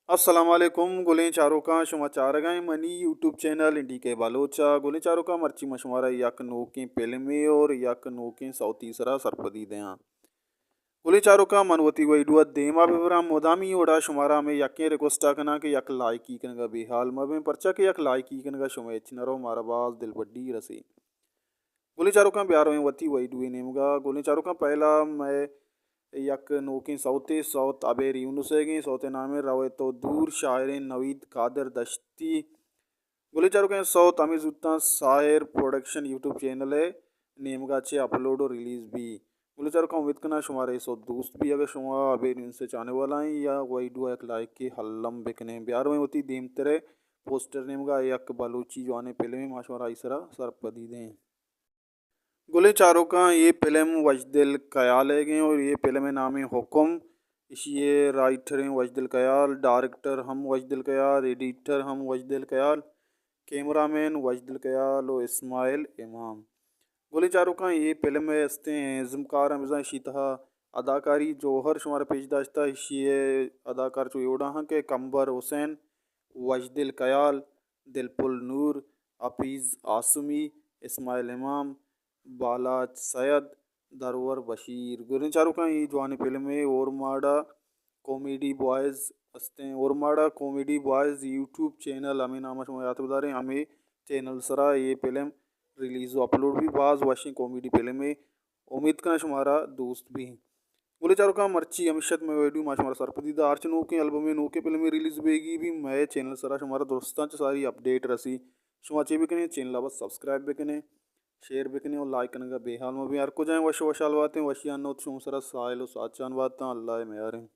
السلام علیکم۔ گلیں چاروکاں، شما چارگائیں منی یوٹیوب چینل این ڈی کے بلوچ ءَ۔ گلیں چاروکاں، مرچی ما شمارا یک نوکیں فلمے اور یک نوکیں سوتی سرا سرپدی دیاں۔ گلیں چاروکاں، من وتی ویڈیو ءَ دیما ببراں، مدامی وڑا شمارا ہمے یکیں ریکویسٹ ءَ کناں کہ یک لائکی کنگا بے حال مبیں، پرچا کہ یک لائکی کنگا شما ہچ نہ رو، مارا باز دلبڈی رسی۔ گلیں چاروکاں، بیارویں وتی ویڈیو ءِ نیمگا۔ گلیں چاروکاں، پہلا مئے یک نوکیں سوتے، سوت ابیر یونس ءِ گیں، سوت ءِ نام روئے تو دور، شاعریں نوید قادر دشتی۔ گلیں چاروکاں، سوت ہمے زوتاں ساحر پروڈکشن یوٹیوب چینل ءِ نیمگا چہ اپلوڈ و ریلیز بی۔ گلیں چاروکاں، امید کناں شمارا اے سوت دوست بی۔ اگر شما ابیر یونس ءِ چاہنے والا ایں یا ویڈیو ءَ یک لائکے الم بکنیں۔ بیارویں وتی دیمتر ءِ پوسٹر نیمگا، یک بلوچی جوانیں فلمے، ما شمارا آئی سرا سرپدی دیں۔ گلیں چاروکاں، اے فلم وشدل خیال ءِ گیں اور اے فلم ءِ نام ایں حکم۔ ایشی ءِ رائٹر ایں وشدل خیال، ڈائریکٹر ہم وشدل خیال، ایڈیٹر ہم وشدل خیال، کیمرہ مین وشدل خیال و اسماعیل امام۔ گلیں چاروکاں، اے فلم ءِ استیں ازمکار ہم بزاں ایشی تہا اداکاری جوہر شمارا پیش داشتہ۔ ایشی ءِ اداکار چو اے وڑا ہاں کہ کمبر حسین، وشدل خیال، دلپل نور، حفیظ عاصمی، اسماعیل امام، بالاچ سید، درور بشیر۔ گلیں چاروکاں، اے جوانیں فلمے اورماڑا کامیڈی بوائز استیں۔ Ormara comedy boys YouTube channel, ہمے نام ءَ شما یات بداریں، ہمے چینل سرا اے فلم ریلیز و اپلوڈ بی۔ باز وشیں کامیڈی فلمے، امید کناں شمارا دوست بی۔ گلیں چاروکاں، مرچی ہمیش ات مئے ویڈیو، ما شمارا سرپدی دا۔ ہرچ نوکیں البمے، نوکیں فلمے ریلیز بیگی بی، مئے چینل سرا شمارا درستاں چہ ساری اپڈیٹ رسی۔ شما چے بکنیں، چینل ءَ بس سبسکرائب بکنیں، شیئر بکنیں اور لائک کنگا بے حال مبیں۔ ہر کجائیں وش وشحال باتیں، وشیان نوت شما سرا ساحل و ساچان باتاں۔ اللہ ءِ میاریں۔